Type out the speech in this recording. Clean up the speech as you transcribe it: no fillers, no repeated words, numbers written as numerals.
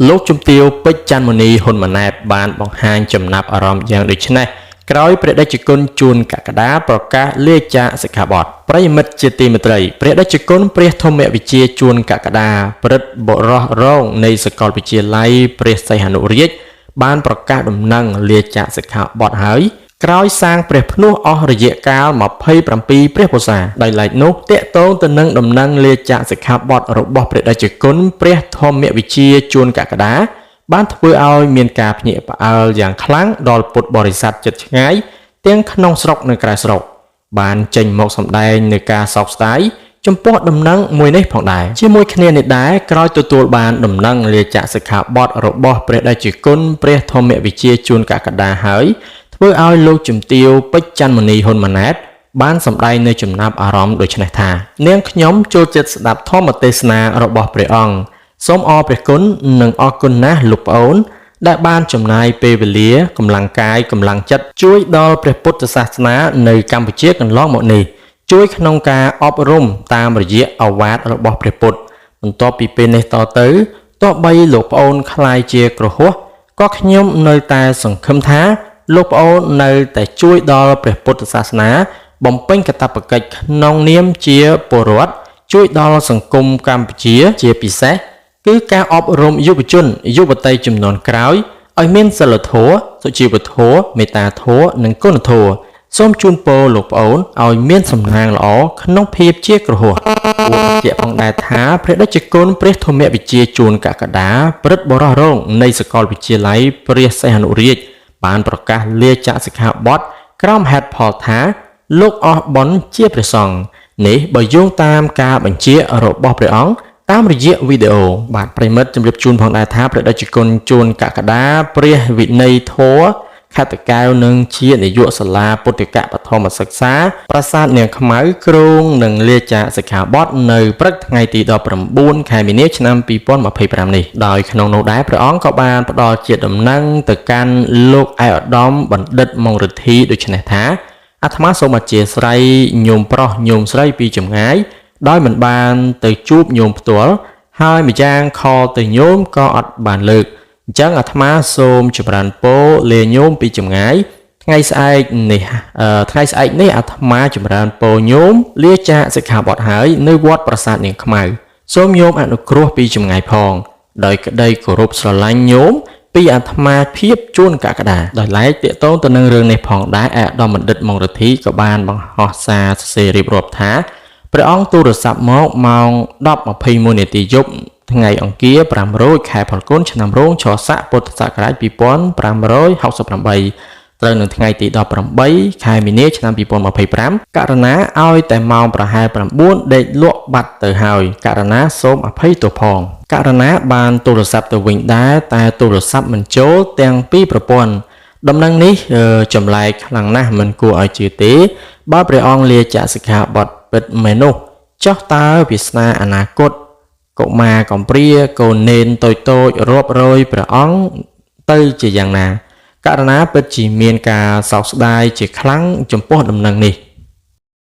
លោកជំទាវពេជ្រចន្ទមុនីហ៊ុនម៉ាណែតបានបង្ហាញចំណាប់អារម្មណ៍យ៉ាងដូចនេះក្រោយព្រះតេជគុណជួនកក្កដាប្រកាសលាចាកសិក្ខាបទប្រិយមិត្តជាទីមេត្រីព្រះតេជគុណព្រះធម្មវិជ្ជាជួនកក្កដាព្រឹទ្ធបុរសរងនៃសាកលវិទ្យាល័យព្រះសីហនុរាជបានប្រកាសដំណឹងលាចាកសិក្ខាបទហើយក្រោយសាងព្រះភ្នោះអស់រយៈកាល27ព្រះវស្សាដោយឡែកនោះតកតងទៅនឹងដំណឹងលាចាកសិក្ខាបទរបស់ព្រះតេជគុណព្រះធម្មវិជ្ជាជួនកក្កដាបានធ្វើឲ្យមានការភ្ញាក់ផ្អើលយ៉ាងខ្លាំងដល់ពុទ្ធបរិស័ទជិតឆ្ងាយទាំងក្នុងស្រុកនិងក្រៅស្រុកបានចេញមកសម្ដែងនូវការសោកស្ដាយចំពោះដំណឹងមួយនេះផងដែរជាមួយគ្នានេះដែរក្រោយទទួលបានដំណឹងលាចាកសិក្ខាបទរបស់ព្រះតេជគុណព្រះធម្មវិជ្ជាជួនកក្កដាហើយធ្វើឲ្យលោកជំទាវពេជ្រចន្ទមុនីហ៊ុនម៉ាណែតបានសម្ដែងនៅចំណាប់អារម្មណ៍ដូចនេះថានាងខ្ញុំចូលចិត្តស្ដាប់ធម្មទេសនារបស់ព្រះអង្គសូមអរព្រះគុណនិងអរគុណណាស់លោកប្អូនដែលបានចំណាយពេលវេលាកម្លាំងកាយកម្លាំងចិត្តជួយដល់ព្រះពុទ្ធសាសនានៅកម្ពុជាកន្លងមកនេះជួយក្នុងការអប់រំតាមរយៈឱវាទរបស់ព្រះពុទ្ធបន្ទាប់ពីពេលនេះតទៅទោះបីលោកប្អូនក្លាយជាគ្រហស្ថក៏ខ្ញុំនៅតែសង្ឃឹមថាលោកប្អូននៅតែជួយដល់ព្រះពុទ្ធសាសនាបំពេញកាតព្វកិច្ចក្នុងនាមជាពលរដ្ឋជួយដល់សង្គមកម្ពុជាជាពិសេសគឺការអប់រំយុវជនយុវតីជំនាន់ក្រោយឲ្យមានសិលធម៌សុជីវធម៌មេត្តាធម៌និងគុណធម៌សូមជូនពរលោកប្អូនឲ្យមានសំណាងល្អក្នុងភាពជាគ្រហស្ថគួរបញ្ជាក់ផងដែរថាព្រះតេជគុណព្រះធម្មវិជ្ជាជួនកក្កដាព្រឹទ្ធបុរសរងនៃសាកលវិទ្យាល័យព្រះសីហនុរាជបានប្រកាសលាចាកសិក្ខាបទក្រោមហេតុផលថាលោកអស់បុណ្យជាព្រះសង្ឃនេះបើយោងតាមការបញ្ជារបស់ព្រះអង្គតាមរយៈវីដេអូបាទប្រិយមិត្តជម្រាបជូនផងដែរថាព្រះតេជគុណជួនកក្កដាព្រះវិន័យធម៌ខេត្តតាកែវនិងជានាយកសាលាពុទ្ធិកបឋមសិក្សាប្រាសាទនាងខ្មៅគ្រោងនឹងលាចាកសិក្ខាបទនៅព្រឹកថ្ងៃទី19ខែមីនាឆ្នាំ2025នេះដោយក្នុងនោះដែរព្រះអង្គក៏បានផ្ដល់ជាដំណឹងទៅកាន់លោកឯកឧត្តមបណ្ឌិតម៉ុងរិទ្ធីដូចនេះថាអាត្មាសូមអធ្យាស្រ័យញោមប្រុសញោមស្រីពីចម្ងាយដោយមិនបានទៅជួបញោមផ្ទាល់ហើយម្យ៉ាងខលទៅញោមក៏អត់បានលើកអញ្ចឹងអាត្មាសូមចម្រើនពរលាញោមពីចម្ងាយថ្ងៃស្អែកនេះថ្ងៃស្អែកនេះអាត្មាចម្រើនពរញោមលាចាកសិក្ខាបទហើយនៅវត្តប្រាសាទនាងខ្មៅសូមញោមអនុគ្រោះពីចម្ងាយផងដោយក្តីគោរពស្រឡាញ់ញោមពីអាត្មាភាពជួនកក្កដាដោយឡែកទាក់ទងទៅនឹងរឿងនេះផងដែរឯកឧត្តមបណ្ឌិតម៉ុងរិទ្ធីក៏បានបង្ហោះសារសរសេររៀបរាប់ថាព្រះអង្គទូរស័ព្ទមកម៉ោង10:21នាទីយប់ថ្ងៃអង្គារ5រោចខែផលគុណឆ្នាំរោងឆស័កពុទ្ធសករាជ2568ត្រូវនៅថ្ងៃទី18ខែមីនាឆ្នាំ2025ករណាឲ្យតែម៉ោងប្រហែល9ដេកលក់បាត់ទៅហើយករណាសូមអភ័យទោសផងករណាបានទូរស័ព្ទទៅវិញដែរតែទូរស័ព្ទមិនចូលទាំងពីរប្រព័ន្ធដំណឹងនេះចម្លែកខ្លាំងណាស់មិនគួរឲ្យជឿទេបើព្រះអង្គលាចាកសិក្ខាបទពិតមែននោះចុះតើវាសនាអនាគតកុមារកំព្រាកូននេនតូចៗរាប់រយព្រះអង្គទៅជាយ៉ាងណាករណាពិតជាមានការសោកស្ដាយជាខ្លាំងចំពោះដំណឹងនេះ។